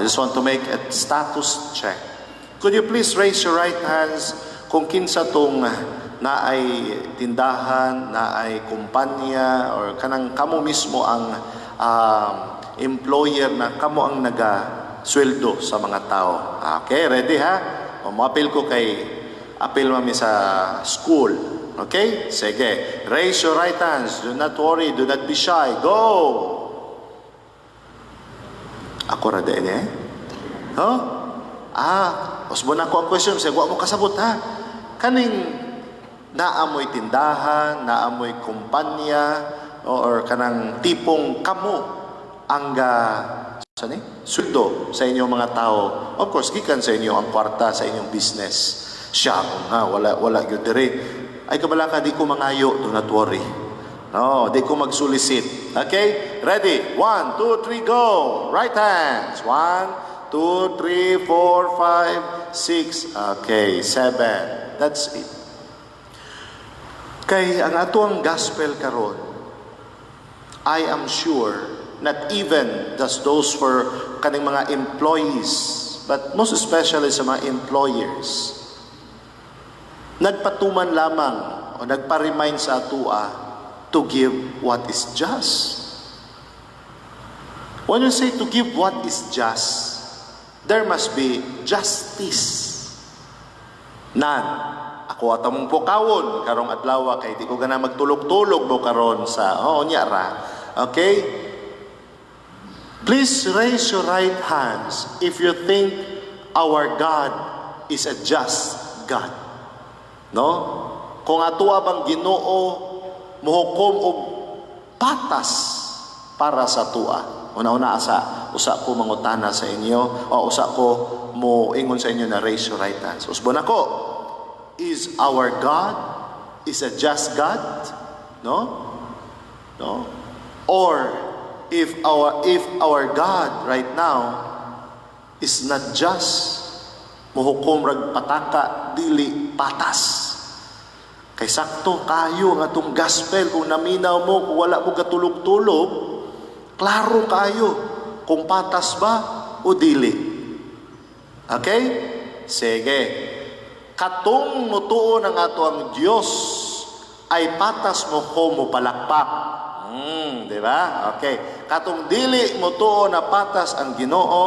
I just want to make a status check. Could you please raise your right hands kung kinsa tong naay tindahan, naay kumpanya, or kanang kamo mismo ang employer na kamo ang naga sweldo sa mga tao? Okay, ready ha? O, moapil ko kay apil mami sa school. Okay? Sige. Raise your right hands. Do not worry. Do not be shy. Go! Ako ra din eh. Huh? Ah, usbon ako ang question, sa wa mo kasabot ha. Kaning naamoy tindahan, naamoy kumpanya, or kanang tipong kamo ang ga sa ni sweldo sa inyong mga tao. Of course, gikan sa inyo ang kwarta sa inyong business. Siya nga wala wala gyud diri. Ay kabala ka, di ko mangayo, do not worry. No, di ko mag-solicit. Okay? Ready? One, two, three, go! Right hands. One, two, three, four, five, six. Okay, seven. That's it. Kay ang atoang gospel karon, I am sure not even just those for kaning mga employees, but most especially sa mga employers, nagpatuman lamang o nagpa-remind sa atua to give what is just. When you say to give what is just, there must be justice. Nan, ako ata mong pukawon karong adlaw kay di ko gana magtulog-tulog mo karon sa oh nya ra. Okay? Please raise your right hands if you think our God is a just God. No? Kung atoa bang Ginoo muhukom og patas para sa tua. Una-una asa usa ko mangutana sa inyo o usa ko mo ingon sa inyo na raise your right hands. Usbon ako, is our God is a just God? No? No? Or if our God right now is not just, muhukom rag pataka, dili patas. Kay sakto kayo ang atong gospel. Kung naminaw mo, kung wala mo katulog-tulog, klaro kayo kung patas ba o dili. Okay? Sige. Katong mutuo ng ato ang Dios ay patas mo ko mo palakpak. Di ba? Okay. Katong dili mutuo na patas ang Ginoo,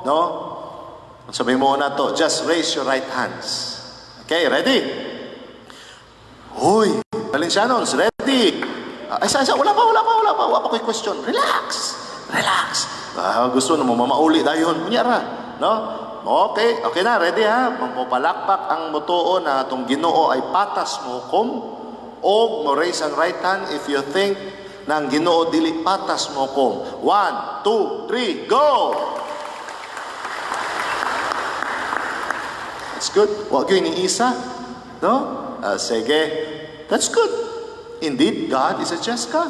no? Sabi mo na to, just raise your right hands. Okay, ready? Hoy, Valencianos, ready? Ay, sa, wala pa, wala pa, wala pa, wala pa ko'y question. Relax, relax. Ah, gusto na mo mamauli dayon. Unya ra, no? Okay, okay na, ready ha? Mapalakpak ang mutuo na atong Ginoo ay patas mo hukom o mo raise ang right hand if you think na ang Ginoo dili patas mo hukom. One, two, three, go! That's good. Wa gyud ni isa. No? Ah, sige. That's good. Indeed, God is a just God.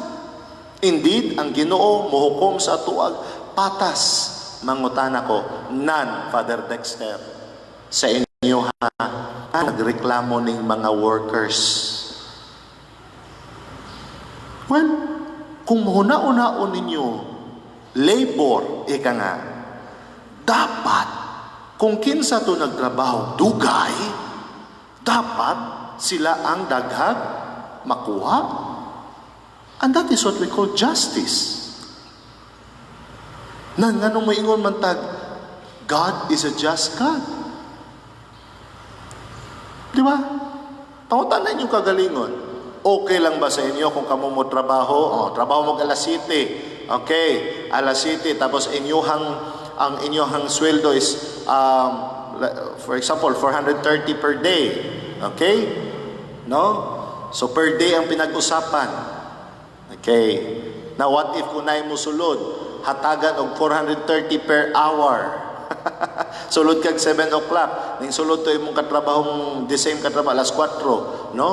Indeed, ang Ginoo mohukom sa atuag patas. Mangutana ko, nan, Father Dexter, sa inyo ha, nagreklamo ning mga workers. Well, kung huna-unaon ninyo, labor, ika nga, dapat, kung kinsa to nagtrabaho, dugay, dapat sila ang daghag makuha. And that is what we call justice. Na nganong moingon man tag, God is a just God. Di ba? Pangutan na inyong kagalingon. Okay lang ba sa inyo kung kamo mo trabaho? Oh, trabaho mo alas 7. Okay, alas 7, tapos inyuhang ang inyuhang sweldo is for example 430 per day. Okay? No? So per day ang pinag-usapan. Okay. Now what if kung naay mo sulod, hatagan og 430 per hour? Sulod kag 7 o'clock. Ning sulod to imong katrabahong the same katrabaho alas 4, no?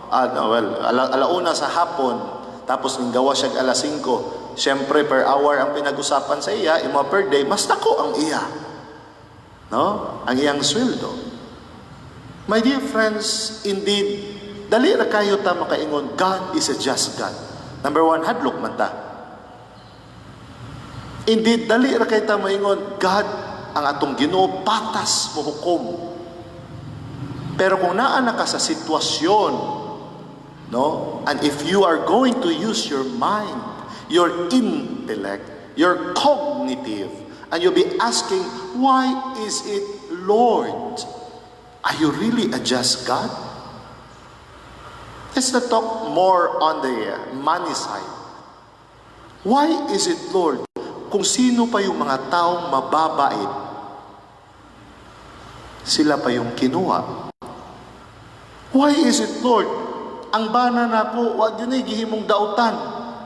Ah, no, well, alauna sa hapon, tapos ning gawa siya alas 5. Siyempre per hour ang pinag-usapan sa iya, imo per day, mas dako ang iya. No? Ang iyang sweldo. My dear friends, indeed, dali ra kayo ta makaingon, God is a just God. Number one, hadlok man ta. Indeed, dali ra kay ta maingon, God Ang atong Ginoo patas mohukom. Pero kung naa na ka sa sitwasyon, no? And if you are going to use your mind, your intellect, your cognitive, and you'll be asking, "Why is it, Lord?" Are you really a just God? Let's not talk more on the money side. Why is it, Lord, kung sino pa yung mga taong mababait, sila pa yung kinuha? Why is it, Lord, ang bana nako, wa gyud gihimong dautan?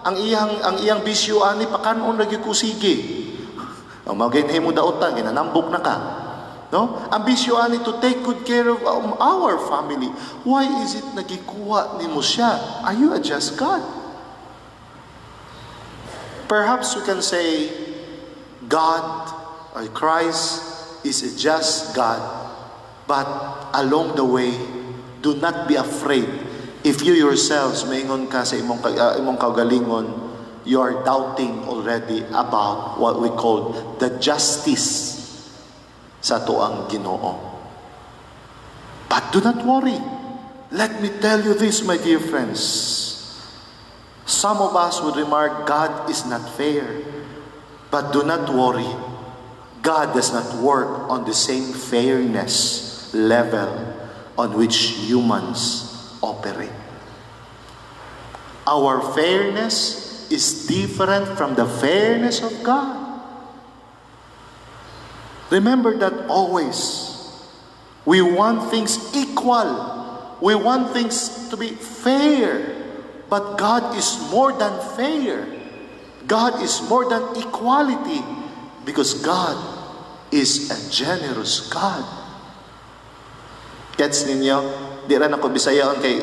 Ang iyang bisyo ani pakanon lagi ko sige. Ang mga ginahimong dautan, ginanambok na ka. No? Ang bisyo ani to take good care of our family. Why is it nagikuha nimo siya? Are you a just God? Perhaps we can say God or Christ is a just God, but along the way, do not be afraid if you yourselves maingon ka sa imong kaugalingon, you are doubting already about what we call the justice sa atoang Ginoo. But do not worry. Let me tell you this, my dear friends. Some of us would remark, "God is not fair." But do not worry. God does not work on the same fairness level on which humans operate. Our fairness is different from the fairness of God. Remember that always. We want things equal. We want things to be fair. But God is more than fair. God is more than equality because God is a generous God. Gets ninyo? Di ra nako Bisayaon kay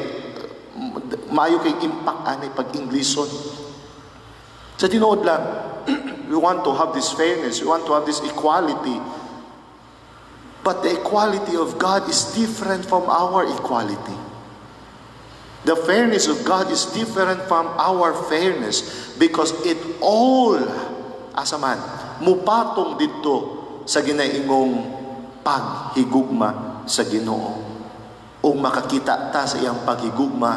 maayo kay impact ani pag Englishon. Sa tinuod lang, we want to have this fairness, we want to have this equality. But the equality of God is different from our equality. The fairness of God is different from our fairness because it all, asa man, mupatong didto sa ginaingong paghigugma sa Ginoo. O makakita ta sa iyang paghigugma,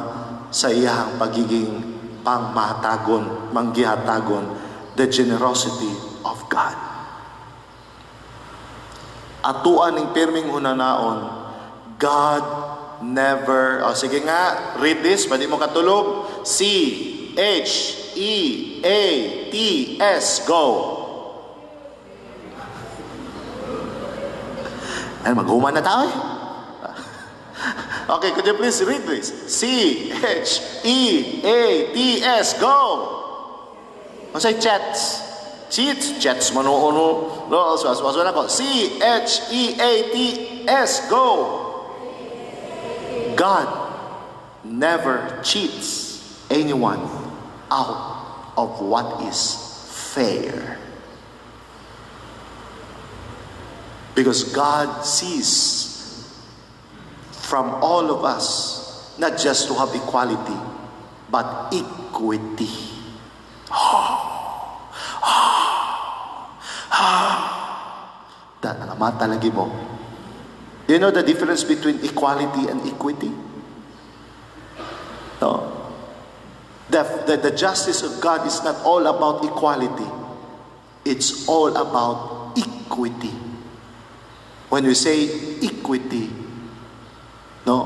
sa iyang pagiging pangmahatagon, manggihatagon, the generosity of God. Atoa ning pirming hunanaon, God never, oh, sige nga, read this, pwede mo katulog. C, H, E, A, T, S, go. Ay, maghuman na tao eh. Okay, could you please read this? C, H, E, A, T, S, go. Unsay chats? Cheats? Chats man no. No, so, so, so, ako. C, H, E, A, T, S, go. God never cheats anyone out of what is fair. Because God sees from all of us, not just to have equality, but equity. Da, nangamata lagi mo. Do you know the difference between equality and equity? No. The justice of God is not all about equality. It's all about equity. When we say equity, no,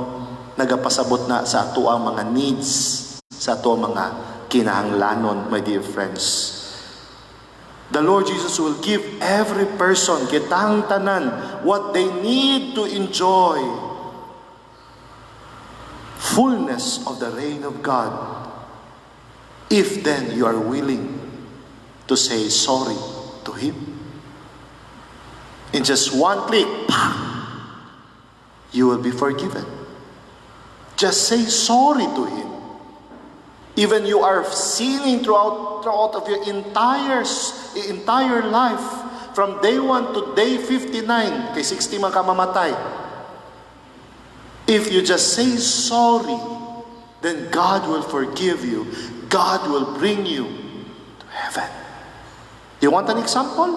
nagapasabot na sa ato ang mga needs, sa ato ang mga kinahanglanon, my dear friends. The Lord Jesus will give every person, kitang tanan, what they need to enjoy fullness of the reign of God. If then you are willing to say sorry to Him. In just one click, you will be forgiven. Just say sorry to Him. Even you are sinning throughout of your entire life, from day 1 to day 59, kay 60 man ka mamatay. If you just say sorry, then God will forgive you. God will bring you to heaven. You want an example?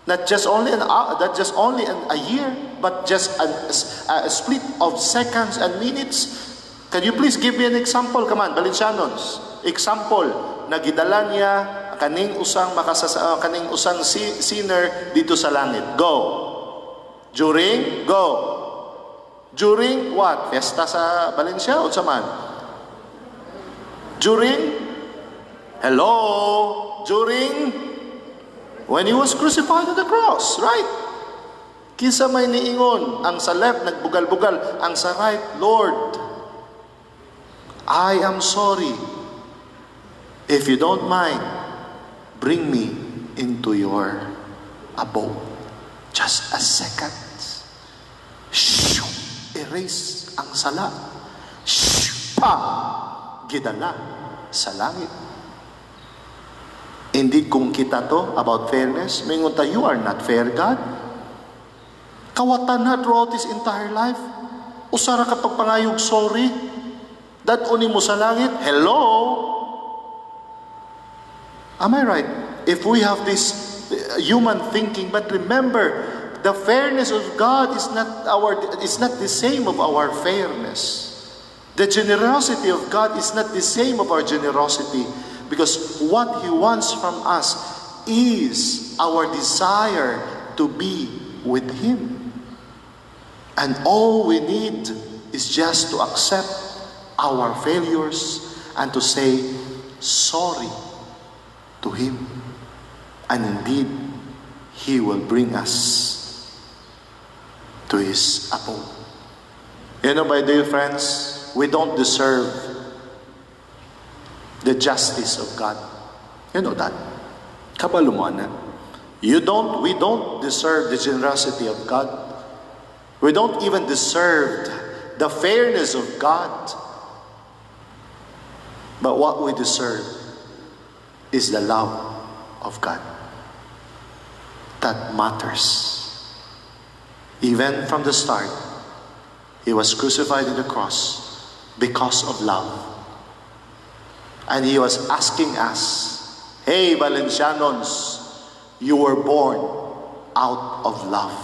Not just only a year, but just a split of seconds and minutes. Can you please give me an example? Come on, Valencianos. Example, na gidala niya kaning usang kaning usang sinner didto sa langit. Go. During, go. During what? Fiesta sa Valencia o sa man? During? Hello? During? When he was crucified on the cross, right? Kinsa may niingon, ang sa left nagbugal-bugal, ang sa right, "Lord, I am sorry. If you don't mind, bring me into your abode." Just a second. Shoo! Erase ang sala. Shoo! Pa! Gidala sa langit. Indeed, kung kita to about fairness, mingon ta, "You are not fair, God. Kawatan na throughout his entire life. Usa ra ka pagpangayog sorry. Dad-on mo sa langit. Hello?" Am I right? If we have this human thinking, but remember, the fairness of God is not the same of our fairness. The generosity of God is not the same of our generosity because what He wants from us is our desire to be with Him. And all we need is just to accept our failures and to say sorry to Him. And indeed, He will bring us to His abode. My dear friends, we don't deserve the justice of God. You know that. Kabalo mo, ana. You don't, we don't deserve the generosity of God. We don't even deserve the fairness of God. But what we deserve is the love of God. That matters. Even from the start, He was crucified on the cross because of love. And He was asking us, "Hey, Valencianos, you were born out of love."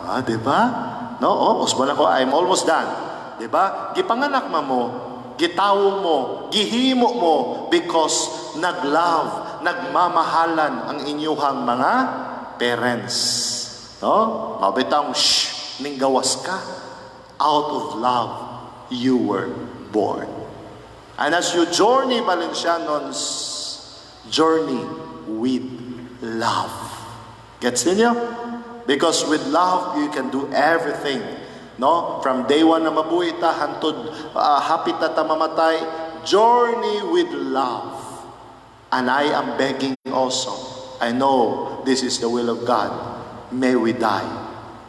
Ah, di ba? No, oh, usbon ako, I'm almost done. Di ba? Gipanganak ma mo, gitawo mo, gihimo mo because nag-love, nagmamahalan ang inyuhang mga parents. No? Mao bitawng shh, ninggawas ka. Out of love, you were born. And as you journey, Valencianos, journey with love. Gets ninyo? Because with love, you can do everything. No? From day one na mabuhi ta, hantod hapit na ta mamatay, journey with love. And I am begging also, I know this is the will of God, may we die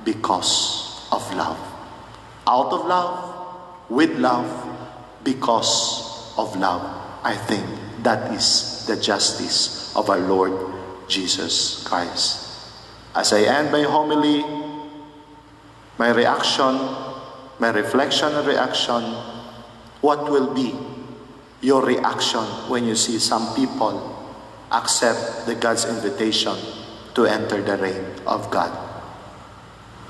because of love. Out of love, with love, because of love. I think that is the justice of our Lord Jesus Christ. As I end my homily, my reaction, my reflection and reaction, what will be your reaction when you see some people accept the God's invitation to enter the reign of God?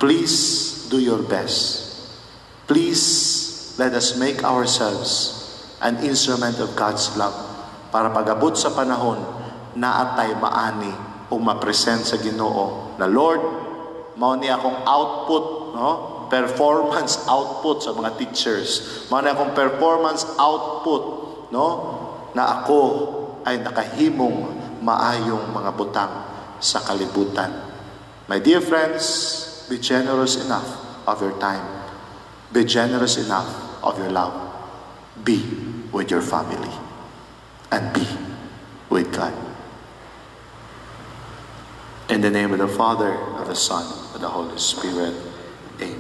Please do your best. Please let us make ourselves an instrument of God's love para pag-abot sa panahon naa tay maani o ma-present sa Ginoo na, "Lord, mao ni akong output," no, performance output sa mga teachers, mao ni akong performance output, no, na ako ay nakahimong maayong mga butang sa kalibutan. My dear friends, be generous enough of your time. Be generous enough of your love. Be with your family and be with God. In the name of the Father, of the Son, of the Holy Spirit. Amen.